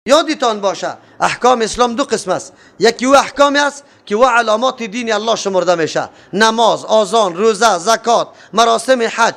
یادتان باشه احکام اسلام دو قسم است. یکی او احکامی است که او علامات دین الله شمرده میشه، نماز، آذان، روزه، زکات، مراسم حج.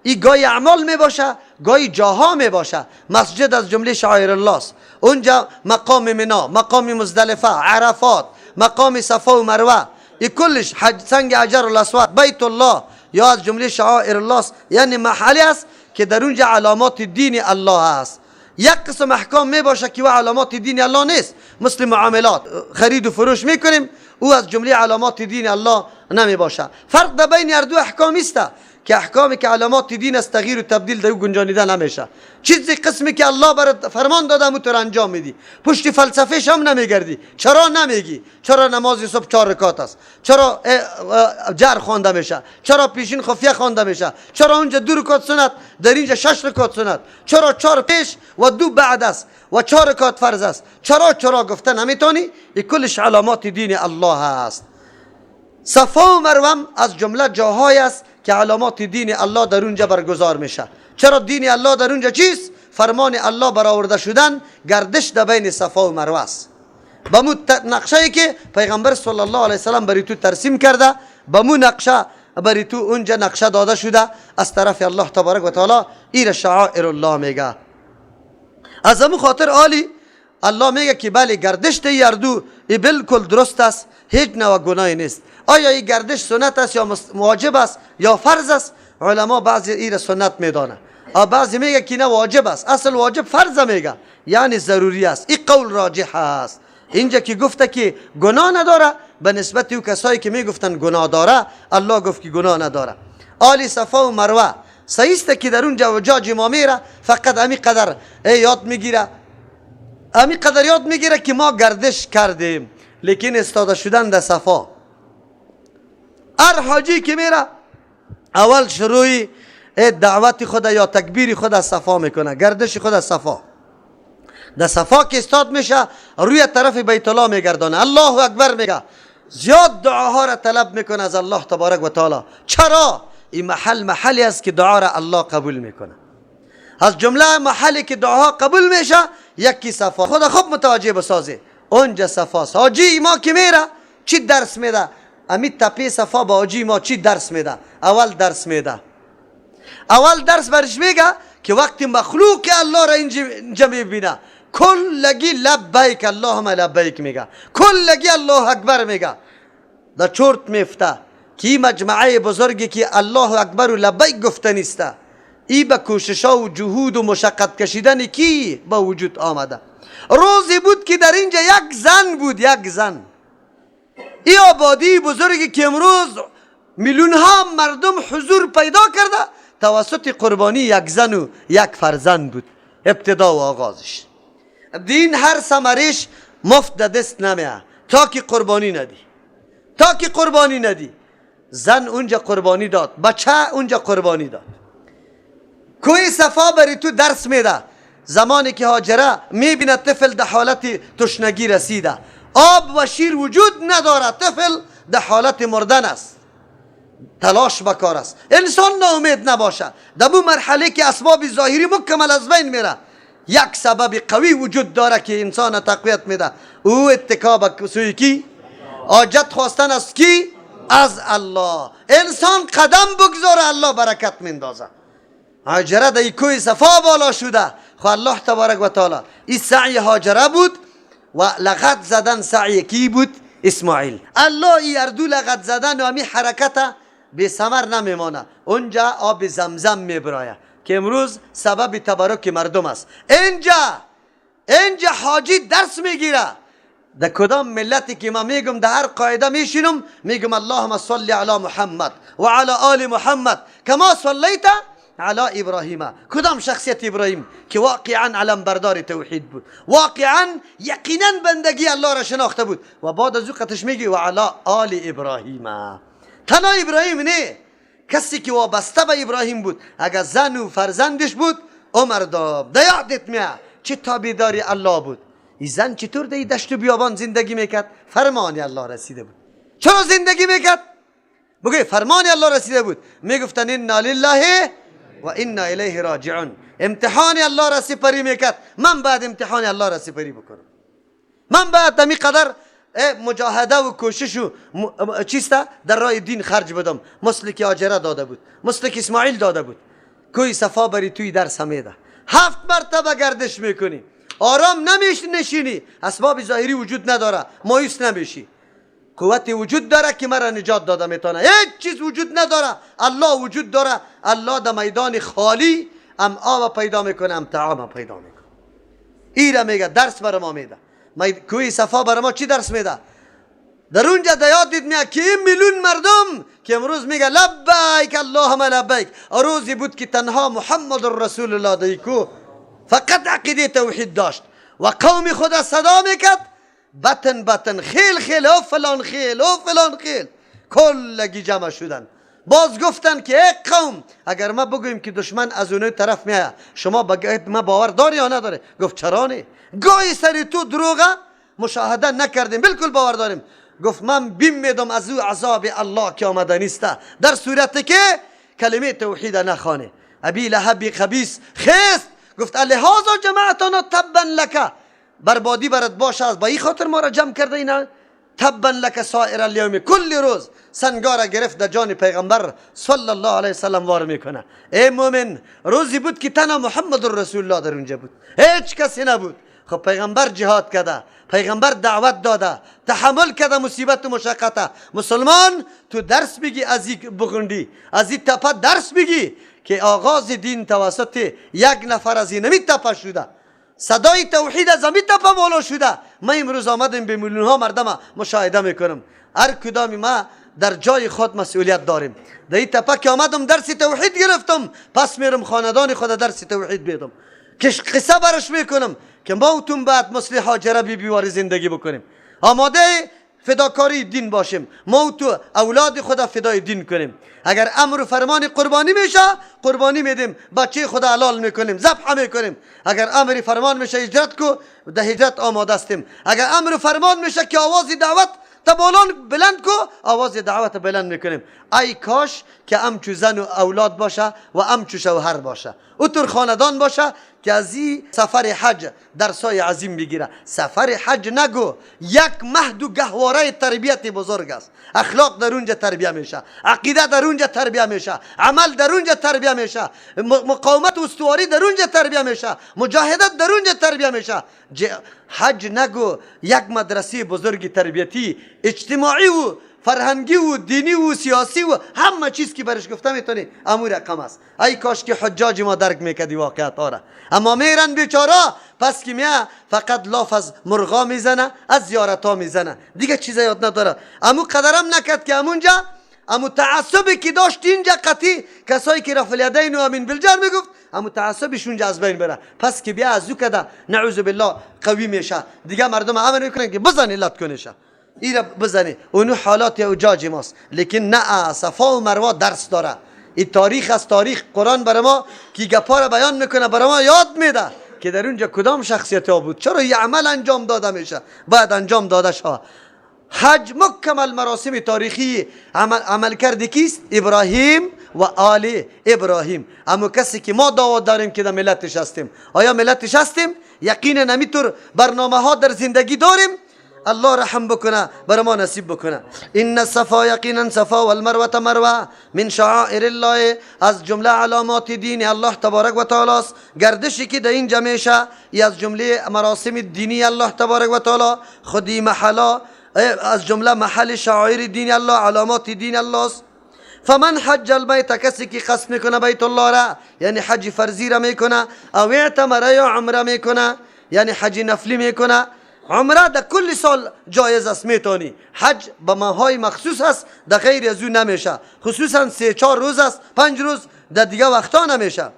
این گاهی اعمال می باشه، گاهی جاها می باشه. مسجد از جمله شعائر الله است. اونجا مقام منا، مقام مزدلفه، عرفات، مقام صفا و مروه، این کلش حج، سنگ حجر الاسود، بیت الله یا از جمله شعائر الله است، یعنی محلی است که در اونجا علامات دین الله است. یک قسم احکام می باشه که او علامات دین الله نیست، مثل معاملات، خرید و فروش میکنیم، او از جمله علامات دین الله نمی باشه. فرق در بین هر دو احکام است که احکامی که علامات دین است تغییر و تبدیل در او گنجانیده نمیشه. چیزی قسمی که الله برات فرمان داده مو تو انجام میدی، پشت فلسفهش هم نمیگردی. چرا نمیگی؟ چرا نماز صبح 4 رکعت است؟ چرا جر خوانده میشه؟ چرا پیشین خفیه خوانده میشه؟ چرا اونجا 2 رکعت سنت، در اینجا 6 رکعت سنت؟ چرا 4 پیش و 2 بعد است و 4 رکعت فرض است؟ چرا گفته نمیتونی؟ این کلش علامات دین الله است. صفا و مروه از جمله جاهای است که علامات دین الله در اونجا برگزار میشه. چرا دین الله در اونجا چیست؟ فرمان الله برآورده شدن، گردش در بین صفا و مروه است. به مو نقشه که پیغمبر صلی الله علیه وسلم برای تو ترسیم کرده، به مو نقشه برای تو اونجا نقشه داده شده از طرف الله تبارک و تعالی. ایر شعائر الله میگه. از امو خاطر عالی الله میگه که بله گردش یردو ای بالکل درست است، هیچ نوع گناهی نیست. آیا این گردش سنت است یا واجب است یا فرض است؟ علما بعضی ایر سنت میدانه، بعضی میگه که نه واجب است. اصل واجب فرض میگه، یعنی ضروری است. این قول راجح است. اینجا که گفته که گناه نداره، به نسبت او کسایی که میگفتن گناه داره، الله گفت که گناه نداره. آلی صفا و مروه صحیح است که در اونجا حجاج ما میره، فقط امی قدر یاد میگیره، امی قدر یاد میگیره که ما گردش کردیم، لیکن استاده شدن در صفا، هر حاجی که میره اول شروع دعوت خود یا تکبیر خود از صفا میکنه، گردش خود از صفا. در صفا که استاد میشه روی طرف بیت الله میگردانه، الله اکبر میگه، زیاد دعاها را طلب میکنه از الله تبارک و تعالی. چرا؟ این محل محلی است که دعا را الله قبول میکنه. از جمله محلی که دعاها قبول میشه یکی صفا. خدا خوب متوجه بسازه، اونجا صفاست. حاجی ما که میره چی درس میده؟ امی تپه صفا با حاجی ما چی درس میده؟ اول درس میده، اول درس برش میگه که وقتی مخلوق الله را اینجا میبینه کلگی لبیک اللهم لبیک میگه، کلگی الله اکبر میگه، در چرت میفته که این مجمعه بزرگی که الله اکبر و لبیک گفته نیسته، ای به کوششا و جهود و مشقت کشیدن کی با وجود آمده. روزی بود که در اینجا یک زن بود، یک زن. ای آبادی بزرگی که امروز میلیون ها مردم حضور پیدا کرده توسط قربانی یک زن و یک فرزند بود، ابتدا و آغازش. دین هر ثمرش مفت دست نمیه تا که قربانی ندی، تا که قربانی ندی. زن اونجا قربانی داد، بچه اونجا قربانی داد. کوه صفا بری تو درس میده. زمانی که هاجره میبینه طفل در حالت تشنگی رسیده، آب و شیر وجود نداره، طفل در حالت مردن است، تلاش بکار است. انسان ناامید نباشه. در مو مرحله که اسباب ظاهری مکمل از بین میره، یک سبب قوی وجود داره که انسان تقویت میده، او اتکا به سوی کی؟ حاجت خواستن از کی؟ از الله. انسان قدم بگذاره الله برکت میندازه. هاجره در کوه صفا بالا شده، خو الله تبارک و تعالی این سعی هاجره بود و لغت زدن سعی کی بود؟ اسماعیل. الله ای اردو لغت زدن و امی حرکت به ثمر نمیمانه، اونجا آب زمزم میبرایه که امروز سبب تبرک مردم است. اینجا حاجی درس میگیره. در کدام ملتی که ما میگم در هر قاعده میشینم میگم اللهم صل علی محمد و علی آل محمد کما صلیت علی ابراهیم. کدام شخصیت ابراهیم که واقعا علم بردار توحید بود، واقعا یقینا بندگی الله را شناخته بود، و بعد از او قطش میگی و علی آل ابراهیم. تنها ابراهیم نه، کسی که وابسته به ابراهیم بود، اگر زن و فرزندش بود عمر داد دیادت میه چه تابعداری الله بود. این زن چطور در دشت و بیابان زندگی میکرد؟ فرمان الله رسیده بود. چرا زندگی میکرد؟ بگه فرمان الله رسیده بود. میگفتن انا لله. و انا الیه راجعون. امتحان الله را سپری میکرد، من بعد امتحان الله را سپری بکنم، من بعد دمی قدر مجاهده و کوشش و چیست در راه دین خرج بدم، مثل که هاجره داده بود، مثل که اسماعیل داده بود. کوی صفا بری توی درس میده، 7 مرتبه گردش میکنی، آرام نمیش نشینی، اسباب ظاهری وجود نداره، مایوس نمیشی، قوت وجود داره که مرا نجات داده میتونه، هیچ چیز وجود نداره، الله وجود داره. الله در میدان خالی ام آب پیدا میکنه، ام طعام پیدا میکنه. ایره میگه درس بر ما میده. کوی صفا بر ما چی درس میده؟ در اونجا یاد دید میاد که این میلیون مردم که امروز میگه لبیک اللهم لبیک، روزی بود که تنها محمد رسول الله دیکو فقط عقیده توحید داشت و قوم خود صدا میکرد، بطن بطن، خیل خیل، او فلان خیل، او فلان خیل، کلگی جمع شدن. باز گفتن که ای قوم، اگر ما بگوییم که دشمن از اون طرف میاد، شما ما باور داری یا نداره؟ گفت چرا نه؟ گاهی سری تو دروغه مشاهده نکردیم، بالکل باور داریم. گفت من بیم میدم از او عذاب الله که آمده نیسته، در صورتی که کلمه توحید نخوانه. ابی لهب خبیث خیست، گفت لهذا جماعتنا تبا لک، بربادی برات باشه، از با این خاطر ما را جمع کرده اینا. تبا لک سائر الیوم، کل روز سنگارا گرفت در جان پیغمبر صلی الله علیه وسلم وار میکنه. ای مومن، روزی بود که تنها محمد رسول الله در اونجا بود، هیچ کسی نبود. خب پیغمبر جهاد کرده، پیغمبر دعوت داده، تحمل کرده مصیبت و مشقت. مسلمان تو درس بگی از این بغندی، از این تپه درس بگی که آغاز دین توسط یک نفر از این تپه شده، صدای توحید از همین تپه بالا شده. ما امروز آمدیم به میلیون ها مردم مشاهده میکنم، هر کدامی ما در جای خود مسئولیت داریم. در این تپه که آمدم درس توحید گرفتم، پس میرم خاندان خود درس توحید بدم که قصه برش میکنم که ما و تون بعد مثل هاجره بی بیواری زندگی بکنیم، آماده فداکاری دین باشیم، ما و تو اولاد خدا فدای دین کنیم. اگر امر و فرمان قربانی میشه قربانی میدیم، بچه خدا حلال میکنیم، ذبح میکنیم. اگر امر فرمان میشه هجرت کو، ده هجرت آماده هستیم. اگر امر فرمان میشه که آواز دعوت تا بلند کو، آواز دعوت بلند میکنیم. ای کاش که امچو زن و اولاد باشه و امچو شوهر باشه، اوتر خاندان باشه که از این سفر حج درسای عظیم بگیره. سفر حج نگو، یک مهد و گهواره تربیت بزرگ است. اخلاق در اونجا تربیه میشه، عقیده در اونجا تربیه میشه، عمل در اونجا تربیه میشه، مقاومت و استواری در اونجا تربیه میشه، مجاهدت در اونجا تربیه میشه. حج نگو، یک مدرسه بزرگ تربیتی اجتماعی و فرهنگی و دینی و سیاسی و همه چیز که برش گفته میتونی امور رقم است. ای کاش که حجاج ما درک میکردی واقعیت ها را. اما میرن بیچارا، پس که میه فقط لاف از مرغا میزنه، از زیارت ها میزنه، دیگه چیز یاد نداره. امو قدرم نکرد که امونجا امو تعصبی که داشت اینجا قطعی کسایی که رفع الیدین و امین بالجر میگفت، امو تعصبش اونجا از بین بره. پس که بیا از او کده نعوذ بالله قوی میشه، دیگه مردم امر میکنن که بزنی لط کنشه، ایره بزنی. اونو حالات اوجاج ماست. لیکن نه، صفا و مروه درس داره. این تاریخ از تاریخ قرآن برای ما که گپا را بیان میکنه، برای ما یاد میده که در اونجا کدام شخصیت ها بود، چرا یه عمل انجام داده میشه، باید انجام داده شود. حج مکمل مراسم تاریخی عمل کرده کیست؟ ابراهیم و آل ابراهیم. اما کسی که ما دعوت داریم که در ملتش هستیم، آیا ملتش هستیم؟ یقینا نمیتور برنامه ها در زندگی داریم. الله رحم بکنه، بر ما نصیب بکنه. ان الصفا یقینا صفا والمروه مروه من شعائر الله، از جمله علامات دین الله تبارک و تعالی است. گردشی که در اینجا میشه از جمله مراسم دینی الله تبارک و تعالی، خودی محلا از جمله محل شعائر دین الله، علامات دین الله است. فمن حج البیت، کسی که قصد میکنه بیت الله را، یعنی حج فرضی را میکنه، او اعتمر یا عمره میکنه، یعنی حج نفلی میکنه. عمره در کل سال جایز است، میتونی. حج به ماهای مخصوص است، در غیر از او نمیشه، خصوصا 3-4 روز است، 5 روز، در دیگه وقتا نمیشه.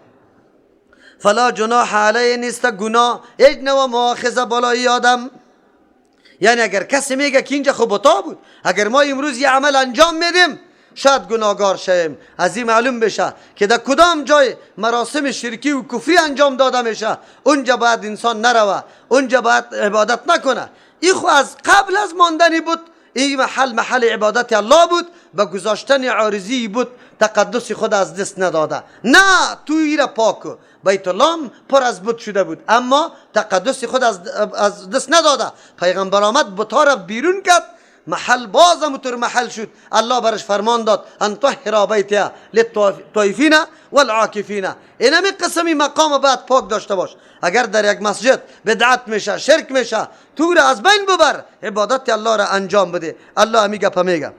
فلا جناح علیه، نیست گناه، هیچ نوع مؤاخذه بالای آدم. یعنی اگر کسی میگه که اینجا خب بتا بود، اگر ما امروز یه عمل انجام میدیم شاید گناهگار شویم. از این معلوم بشه که در کدام جای مراسم شرکی و کفری انجام داده میشه، اونجا باید انسان نروه، اونجا باید عبادت نکنه. این خو از قبل از ماندنی بود این محل محل عبادت الله بود، با گذاشتن عارضی بود تقدس خود از دست نداده. نه تو ایره پاک، بیت الله پر از بت شده بود اما تقدس خود از دست نداده. پیغمبر آمد بت‌ها را بیرون کرد، محل باز همونطور محل شد. الله برش فرمان داد ان طهر بیتی للطائفین والعاکفین. این همی قسمی مقام باید پاک داشته باش. اگر در یک مسجد بدعت میشه، شرک میشه، تو را از بین ببر، عبادت الله را انجام بده. الله همی گپه میگه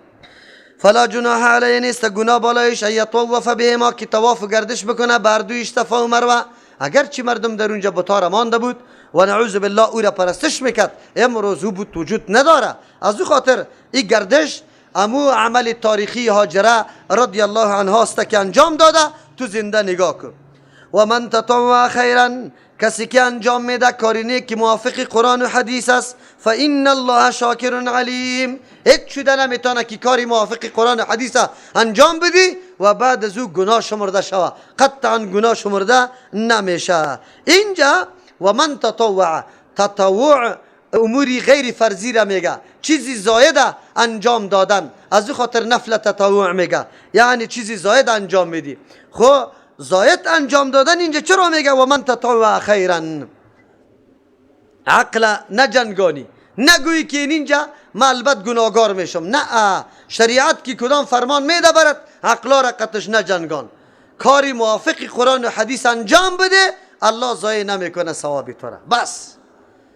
فلا جناح علیه نیست گناه بالایش ان یطوف بهما که طواف و گردش بکنه بر دویش صفا و مروه. اگرچه مردم در اونجا بت‌ها را مانده بود و نعوذ بالله او را پرستش میکرد، امروز او بود وجود نداره. از او خاطر این گردش امو عمل تاریخی هاجره رضی الله عنها است که انجام داده، تو زنده نگاه کن. و من تطوع خیرا، کسی که انجام میده کاری نیک که موافق قرآن و حدیث است، فإن الله شاکر علیم. هیچ شده نمیتونه که کاری موافق قرآن و حدیث انجام بدی و بعد از او گناه شمرده شوه، قطعا گناه شمرده نمیشه. اینجا و من تطوع، تطوع اموری غیر فرضی را میگه، چیزی زاید انجام دادن، از او خاطر نفل تطوع میگه، یعنی چیزی زاید انجام میدی. خب زاید انجام دادن اینجا چرا میگه و من تطوع خیرا؟ عقل نجنگانی، نگویی که اینجا من البته گناهگار میشم، نه، شریعت که کدام فرمان میده برات عقلا را قطش نجنگان، کاری موافق قرآن و حدیث انجام بده، الله ضایع نمیکنه ثواب تو را، بس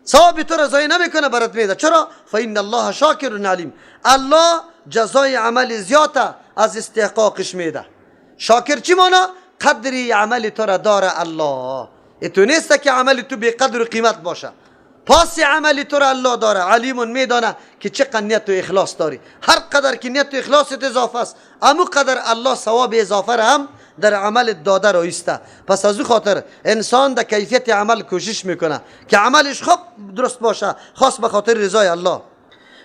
ثواب تو را ضایع نمیکنه برات میده. چرا؟ فإن الله شاکر علیم. الله جزای عمل زیاده از استحقاقش میده. شاکر چی مانا؟ قدری عمل تو را داره الله. تو نیست که عمل تو بی قدر و قیمت باشه، پاس عمل تو را الله داره، علیم میدانه که چقدر نیت و اخلاص داری. هر قدر که نیت و اخلاصت اضافه است، امو قدر الله ثواب اضافه را هم در عمل داده را ایسته. پس از او خاطر انسان در کیفیت عمل کوشش میکنه که عملش خوب درست باشه، خاص به خاطر رضای الله.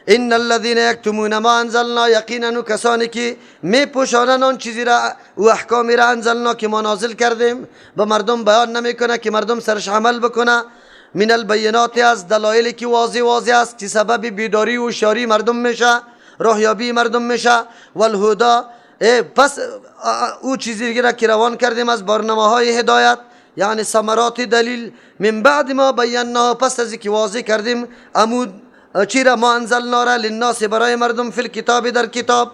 ان الذين يكتمون ما انزلنا، یقینا کسانی که می پوشانند آن چیزی را و احکامی را انزلنا که ما نازل کردیم، به مردم بیان نمیکنه که مردم سرش عمل بکنه، من البینات از دلایلی که واضح واضح است که سبب بیداری و هوشیاری مردم میشه، راهیابی مردم میشه، والهدی. پس او چیزی را که روان کردیم از برنامه های هدایت، یعنی ثمرات دلیل، من بعد ما بینا، پس از که واضح کردیم امو چی را ما انزلنا را للناس برای مردم، فی الکتاب در کتاب.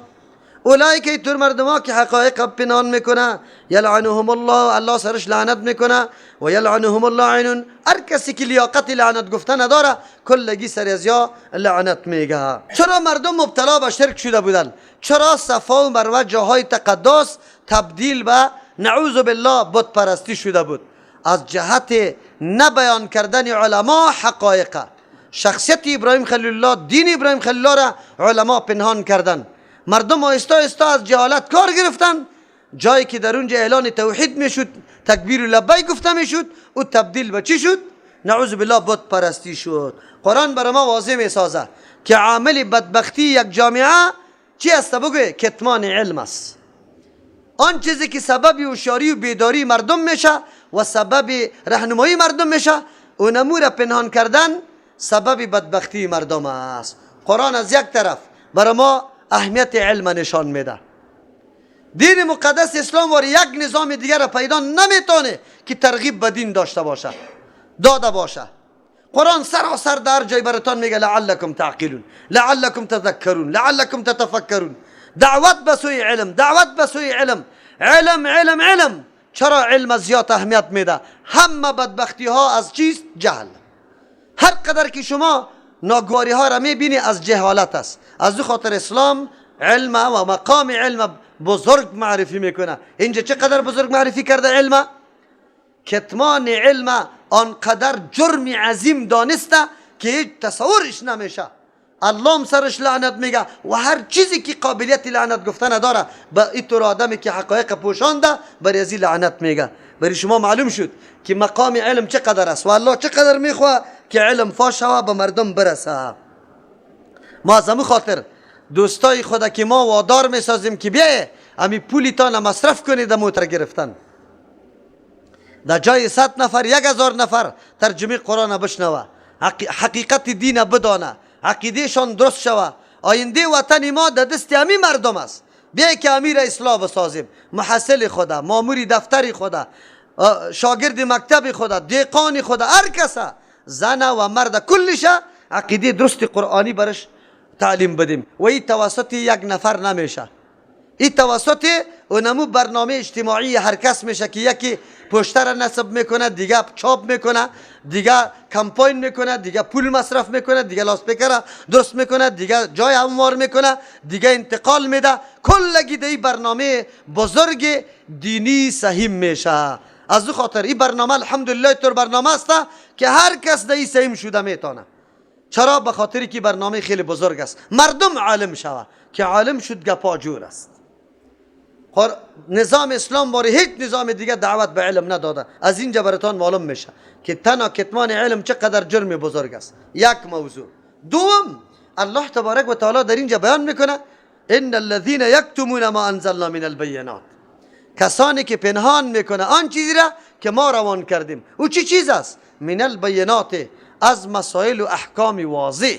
اولئک ایتور مردم ها که حقایق پنهان میکنه، یلعنهم الله، الله سرش لعنت میکنه، و یلعنهم اللاعنون، هر کسی که لیاقت لعنت گفته نداره کلگی سر از یا لعنت میگه. چرا مردم مبتلا به شرک شده بودن؟ چرا صفا و مروه جاهای تقدس تبدیل به نعوذ بالله بت پرستی شده بود؟ از جهت نبیان کردن علما حقایق. شخصیت ابراهیم خلیل الله، دین ابراهیم خلیل الله را علما پنهان کردن، مردم آهسته آهسته از جهالت کار گرفتن. جایی که در اونجا اعلان توحید میشد، تکبیر و لبیک گفته میشد، او تبدیل به چی شد؟ نعوذ بالله بت پرستی شد. قرآن برای ما واضح میسازه که عامل بدبختی یک جامعه چی است؟ بگوی کتمان علم است. آن چیزی که سبب هوشیاری و بیداری مردم میشه و سبب راهنمایی مردم میشه، اونمو را پنهان کردن سبب بدبختی مردم است. قرآن از یک طرف برای ما اهمیت علم نشان میده. دین مقدس اسلام واری یک نظام دیگر را پیدا نمیتونه که ترغیب به دین داشته باشه، داده باشه. قرآن سراسر در جای براتان میگه لعلکم تعقلون، لعلکم تذکرون، لعلکم تتفکرون. دعوت به سوی علم، دعوت به سوی علم، علم علم علم. چرا علم زیاد اهمیت میده؟ همه بدبختی ها از چیست؟ جهل. هر قدر که شما ناگواری ها را میبینی از جهالت است. از او خاطر اسلام علم و مقام علم بزرگ معرفی میکنه. اینجا چقدر بزرگ معرفی کرده علم؟ کتمان علم آنقدر جرم عظیم دانسته که هیچ تصورش نمیشه. الله سرش لعنت میگه و هر چیزی که قابلیت لعنت گفتن داره با اینطور آدمی که حقایق پوشانده برای ازی لعنت میگه. برای شما معلوم شد که مقام علم چقدر است و الله چقدر میخواه که علم فاش شوه به مردم برسه. ما از همون خاطر دوستای خود که ما وادار میسازیم که بیایه امی پولیتان مصرف کنید موتر گرفتن، در جای 100 نفر 1000 نفر ترجمه قرآن بشنوه، حقیقت دین بدانه، عقیدهشان درست شوه، آینده وطن ما در دست امی مردم است. بیای که امیر اصلاح بسازیم، محصل خدا، ماموری دفتر خدا، شاگرد مکتب خدا، دیقان خدا، هر کسا، زن و مرد، کلش عقیده درست قرآنی برش تعلیم بدیم. و این توسط یک نفر نمیشه، این توسط اونمو برنامه اجتماعی هر کس میشه که یکی پشتر نصب میکنه، دیگه چاپ میکنه، دیگه کمپاین میکنه، دیگه پول مصرف میکنه، دیگه لاسپیکر درست میکنه، دیگه جای هموار میکنه، دیگه انتقال میده. کلگی دی برنامه بزرگ دینی سهیم میشه. از او خاطر این برنامه الحمدلله طور برنامه است که هر کس دی سهیم شده میتونه. چرا؟ به خاطر که برنامه خیلی بزرگ است. مردم عالم شوه، که عالم شد گپا جور است. نظام اسلام باره هیچ نظام دیگه دعوت به علم نداده. از اینجا براتان معلوم میشه که تنها کتمان علم چقدر جرم بزرگ است. یک موضوع. دوم، الله تبارک و تعالی در اینجا بیان میکنه ان الذين یکتمون ما انزلنا من البینات، کسانی که پنهان میکنه آن چیزی را که ما روان کردیم. او چی چیز است؟ من البینات، از مسائل و احکام واضح.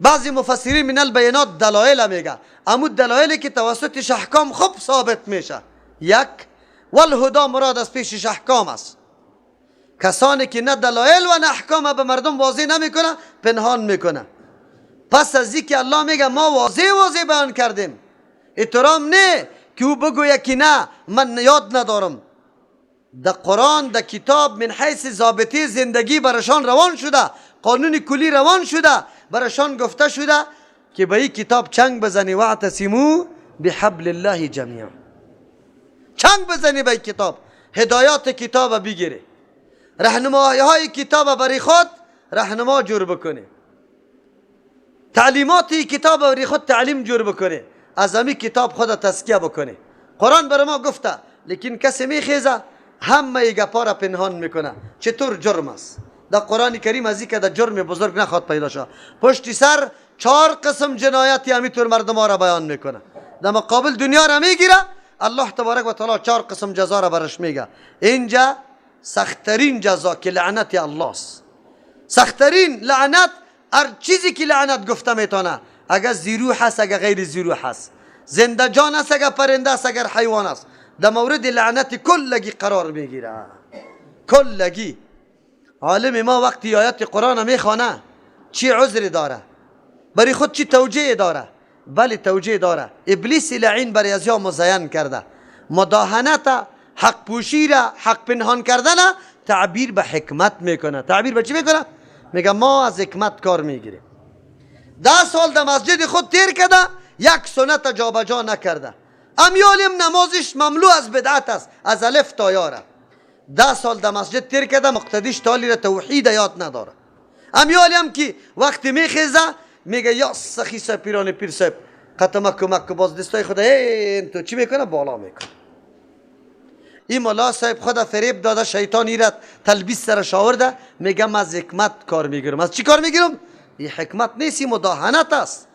بعضی مفسرین من البینات دلایل میگه، اما دلایلی که توسطش احکام خوب ثابت میشه. یک، والهدا مراد از پیشش احکام است. کسانی که نه دلایل و نه احکام به مردم واضح نمیکنه، پنهان میکنه. پس از اینکه الله میگه ما واضح واضح بیان کردیم، احترام نه که او بگویه که نه من یاد ندارم. در قرآن، در کتاب من حیث ضابطه زندگی برشان روان شده، قانون کلی روان شده، برشان گفته شده که به این کتاب چنگ بزنی، واعتصموا بحبل الله جمیعا، چنگ بزنی به این کتاب، هدایات کتاب بگیری، رهنمایی های کتاب برای خود رهنما جور بکنی، تعلیمات کتاب برای خود تعلیم جور بکنی، از همین کتاب خود تزکیه بکنی. قرآن برای ما گفته، لیکن کسی میخیزه همه گپا را پنهان میکنه. چطور جرم است؟ در قرآن کریم از که در جرم بزرگ نخواد پیدا شد. پشت سر 4 قسم جنایتی همینطور مردم ها را بیان میکنه. در مقابل دنیا را میگیره، الله تبارک و تعالی 4 قسم جزا را برش میگه. اینجا سختترین جزا که لعنت الله است. سختترین لعنت، هر چیزی که لعنت گفته میتونه، اگر زیروح هست، اگر غیر زیروح هست، زنده جان است، اگر پرنده است، اگر حیوان است، در مورد لعنت کلگی قرار میگیره. کلگی. عالم ما وقتی آیات قرآن میخوانه چی عذر داره؟ برای خود چی توجیه داره؟ بله توجیه داره. ابلیس لعین برای ازیا مزین کرده، مداهنت، حق پوشی را، حق پنهان کردن تعبیر به حکمت میکنه. تعبیر به چی میکنه؟ میگه ما از حکمت کار میگیریم. 10 سال در مسجد خود تیر کرده، یک سنت جابجا نکرده. امیالیم نمازش مملو از بدعت است، از الف تا یاره. 10 سال در مسجد تیر کرده، مقتدیش تالی را توحید یاد نداره. امیالیم که وقتی میخیزه میگه یا سخی صاحب، پیران پیر صاحب، قطمه کمک که باز دستای خود این تو چی میکنه؟ بالا میکنه. این ملا صاحب خود فریب داده، شیطان ایرت تلبیس سرش آورده، میگم از حکمت کار میگیرم. از چی کار میگیرم؟ این حکمت نیست، این مداهنت است،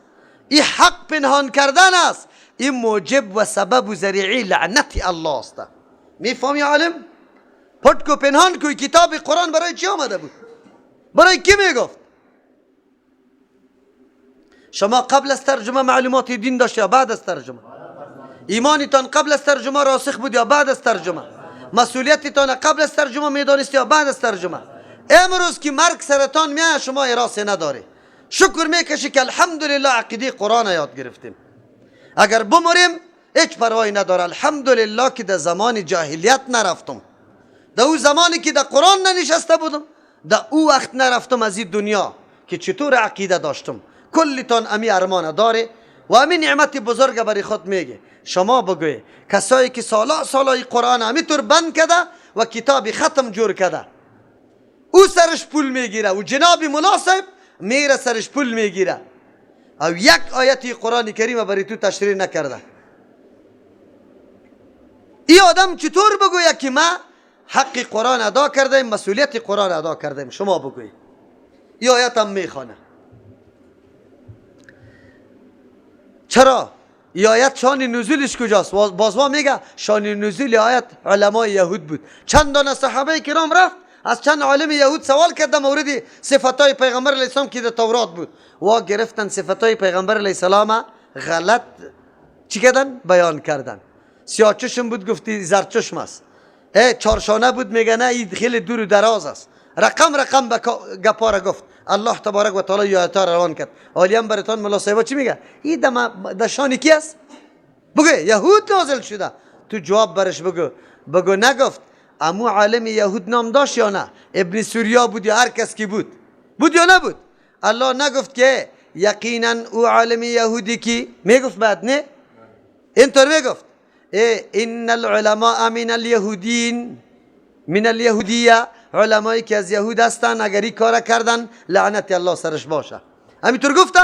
این حق پنهان کردن است، این موجب و سبب و ذریعه لعنت الله است. میفهمی عالم؟ پت کو پنهان کوی. کتاب قرآن برای چی آمده بود؟ برای کی میگفت؟ شما قبل از ترجمه معلومات دین داشت یا بعد از ترجمه؟ ایمانتان قبل از ترجمه راسخ بود یا بعد از ترجمه؟ مسئولیتتان قبل از ترجمه میدانست یا بعد از ترجمه؟ امروز که مرگ سرطان میاد شما اراس نداری، شکر میکشی که الحمدلله عقیده قرآن یاد گرفتیم. اگر بمریم هیچ پروایی نداره، الحمدلله که در زمان جاهلیت نرفتم، در او زمانی که در قرآن ننشسته بودم، در او وقت نرفتم از این دنیا که چطور عقیده داشتم. کلتان امی ارمان داره و امی نعمت بزرگ برای خود میگه. شما بگوی کسایی که سالا سالای قرآن همیطور بند کرده و کتاب ختم جور کرده، او سرش پول میگیره و جناب ملا صاحب میره سرش پول میگیره او یک آیت قرآن کریم برای تو تشریح نکرده. ای آدم چطور بگویه که ما حق قرآن ادا کردیم، مسئولیت قرآن ادا کردیم؟ شما بگویی. ای آیت هم میخوانه. چرا؟ ای آیت شان نزولش کجاست؟ باز ما میگه شان نزول آیت علمای یهود بود. چند دانه صحابه کرام رفت از چند عالم یهود سوال کرد در مورد صفتای پیغمبر علیه السلام که در تورات بود. وا گرفتن صفتای پیغمبر علیه السلام غلط چی کردن؟ بیان کردن. سیاه چشم بود گفتی زرد چشم است. چارشانه بود میگه نه این خیلی دور و دراز است. رقم رقم به گپا را گفت. الله تبارک و تعالی آیات روان کرد. عالیم براتون ملا صاحبا چی میگه؟ این دشان کی است؟ بگو یهود نازل شده. تو جواب برش بگو. بگو نگفت امو عالم یهود نام داشت یا نه؟ ابن سوریا بود یا هر کس کی بود؟ بود یا نبود؟ الله نگفت که یقینا او عالم یهودی کی میگفت بعد نه؟ اینطور میگفت ان العلماء من الیهودین من الیهودیه، علمایی که از یهود هستن اگر این کار کردن لعنت الله سرش باشه. همینطور گفته؟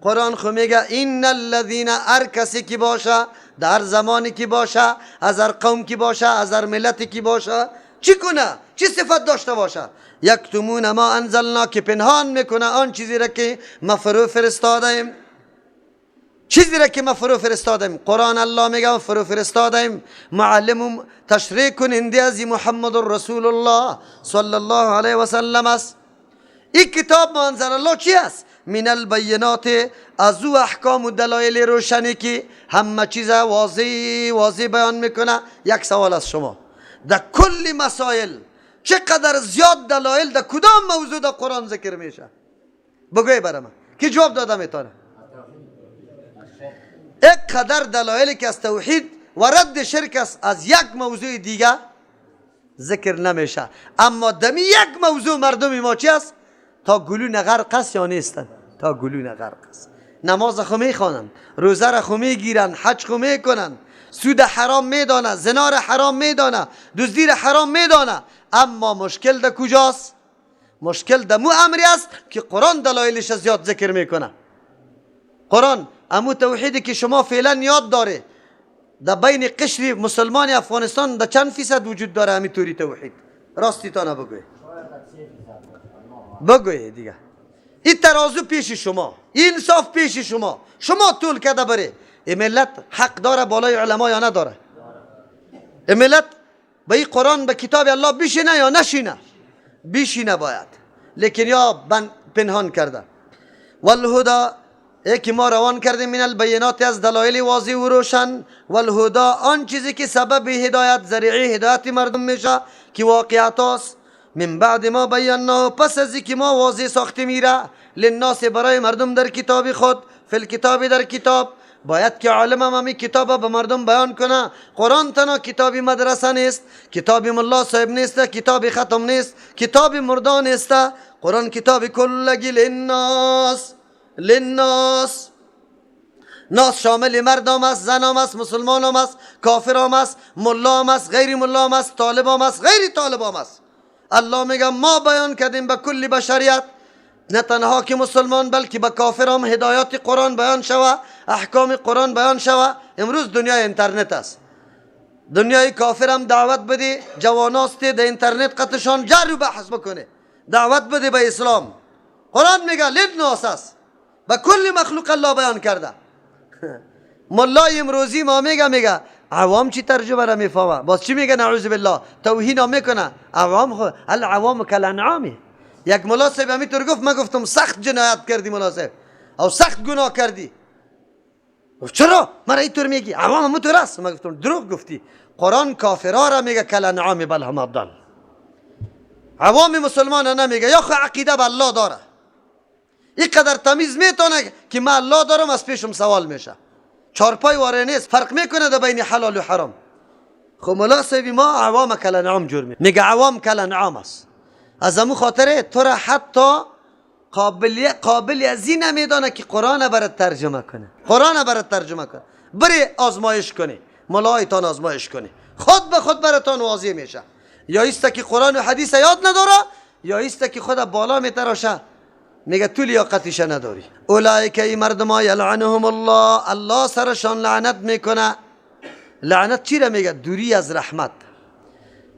قرآن خو میگه ان الذین، هر کسی که باشه در زمانی که باشه، از هر قوم که باشه، از هر ملتی که باشه، چی کنه؟ چی صفت داشته باشه؟ یکتمون ما انزلنا، که پنهان میکنه آن چیزی را که ما فرو فرستادیم. چیزی را که ما فرو فرستادیم. قرآن الله میگه فرو فرستادیم، معلم تشریح کننده از محمد رسول الله صلی الله علیه و سلم است. این کتاب ما انزل الله چی است؟ من البینات، از او احکام و دلایل روشنی که همه چیز واضح واضح بیان میکنه. یک سوال از شما، در کل مسائل چقدر زیاد دلایل در کدام موضوع در قرآن ذکر میشه؟ بگوی برای من کی جواب داده میتونه؟ قدر دلایلی که از توحید و رد شرک است از یک موضوع دیگه ذکر نمیشه. اما دمی یک موضوع مردم ما چی است؟ تا گلون غرق است یا نیستن؟ تا گلون غرق است. نماز خو میخوانند، روزه را خو میگیرن، حج خو میکنن، سود حرام میدانه، زنا را حرام میدانه، دزدی را حرام میدانه. اما مشکل در کجاست؟ مشکل در مو امری است که قرآن دلایلش زیاد ذکر میکنه. قرآن امو توحیدی که شما فعلا یاد داره در بین قشر مسلمان افغانستان در چند فیصد وجود داره همین توری توحید؟ راستی تا نبگوی بگوی دیگه. این ترازو پیش شما، این انصاف پیش شما، شما طول کده بره. این ملت حق داره بالای علما یا نداره؟ این ملت به این قرآن به کتاب الله بشینه یا نشینه؟ بشینه باید، لیکن یا پنهان کرده. والهدی، که ما روان کردیم من البینات، از دلایل واضح و روشن. والهدی، آن چیزی که سبب هدایت، ذریعه هدایت مردم میشه که واقعیت است. من بعد ما بینا، پس از که ما واضح ساختیم میره للناس، برای مردم در کتاب خود، فی الکتاب، در کتاب. باید که عالم هم همی کتاب به مردم بیان کنه. قرآن تنها کتاب مدرسه نیست، کتاب ملا صاحب نیست، کتاب ختم نیست، کتاب مردان نیست. قرآن کتاب کلگی للناس، للناس، ناس شامل مردم است، زنام است، مسلمانام است، کافرام است، ملام است، غیر ملام است، طالبام است، غیر طالبام است. الله میگه ما بیان کردیم به کل بشریت، نه تنها که مسلمان بلکه به کافرام هدایات قرآن بیان شوه، احکام قرآن بیان شوه. امروز دنیای اینترنت است، دنیای کافرم دعوت بده، جواناست در اینترنت قطشان جر و بحث بکنه، دعوت بده به اسلام. قرآن میگه للناس است، به کل مخلوق الله بیان کرده. ملای امروزی ما میگه، میگه عوام چی ترجمه را میفهمه؟ باز چی میگه؟ نعوذ بالله توهین هم میکنه. عوام خو العوام کالانعام. یک ملا صاحب همینطور گفت، من گفتم سخت جنایت کردی ملا صاحب، او سخت گناه کردی. گفت چرا مرا اینطور میگی؟ عوام همونطور است. من گفتم دروغ گفتی. قرآن کافرا را میگه کالانعام بل هم اضل، عوام مسلمان نمیگه. یا خو عقیده به الله داره، اینقدر تمیز میتونه که من الله دارم از پیشم سوال میشه، چارپای واره نیست، فرق میکنه در بین حلال و حرام. خب ملا صاحب ما عوام کالانعام جور میگه، عوام کالانعام است. از امو خاطره تو را حتی قابل از این نمیدانه که قرآن برات ترجمه کنه، قرآن برات ترجمه کنه، بری آزمایش کنه، ملایتان آزمایش کنه، خود به خود براتان واضح میشه. یا ایست که قرآن و حدیث یاد نداره، یا ایست که خود بالا میتراشه، میگه تو لیاقتش نداری. اولئک ای مردم یلعنهم الله، الله سرشان لعنت میکنه. لعنت چی را میگه؟ دوری از رحمت.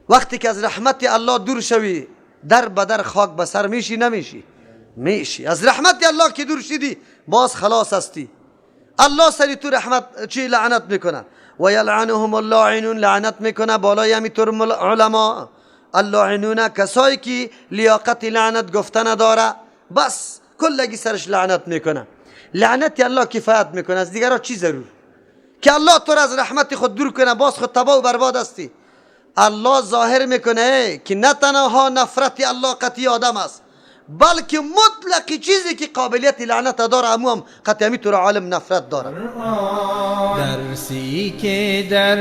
وقتی که از رحمت الله دور شوی، در بدر خاک به سر میشی نمیشی؟ میشی. از رحمت الله که دور شدی باز خلاص هستی. الله سری تو رحمت چی لعنت میکنه. و یلعنهم اللاعنون، لعنت میکنه بالای همینطور علما. اللاعنون، کسایی که لیاقت لعنت گفتن داره، بس کلگی سرش لعنت میکنه. لعنت الله کفایت میکنه، از دیگرها چی ضرور که الله تو را از رحمت خود دور کنه، باز خود تباه و برباد هستی. الله ظاهر میکنه که نه تنها نفرت الله قطعی آدم است، بلکه مطلق چیزی که قابلیت لعنت داره امو هم قطعی تو را عالم نفرت داره. درسی که در